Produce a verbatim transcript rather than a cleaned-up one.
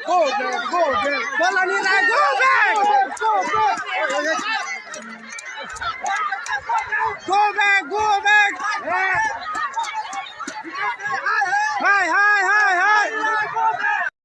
Go back, go back. Palani Rai, go back. Go back, go back. Hai, hai, hai, hai.